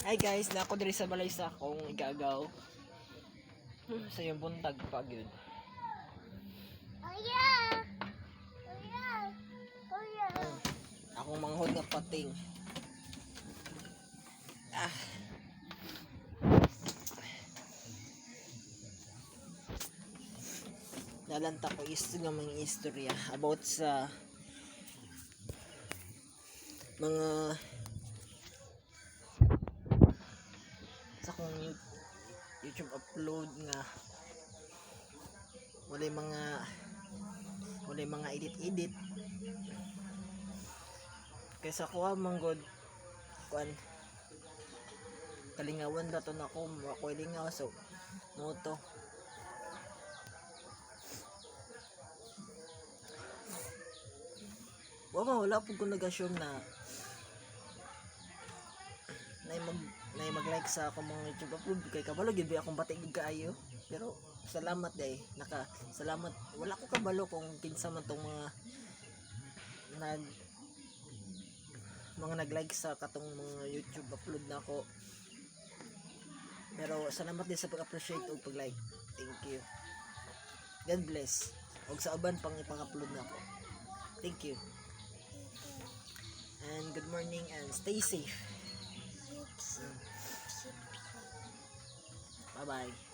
Hi guys, na ako diri sa balay sa akong igagaw. Sa iyong buntag pa gyud. Oh yeah. Oh yeah. Oh yeah. Akong manghod nga pating. Ah. Nalanta ko is nga mga istorya about sa mga sa akong YouTube upload nga walay mga edit edit kaysa kuha manggod kuan kalingawan na to na ako ako lingaw, so moto wala po ko nag-assume na na mag-like sa akong mga YouTube upload kay kabalo gyud ba akong bati gyud kaayo, pero salamat day naka salamat. Wala ko kabalo kung kinsa man tong mga nag-like sa katong mga YouTube upload na ako, pero salamat din sa pag-appreciate ug pag-like. Thank you. God bless ug sa uban pang ipang-upload na ako. Thank you and good morning and stay safe. Bye bye.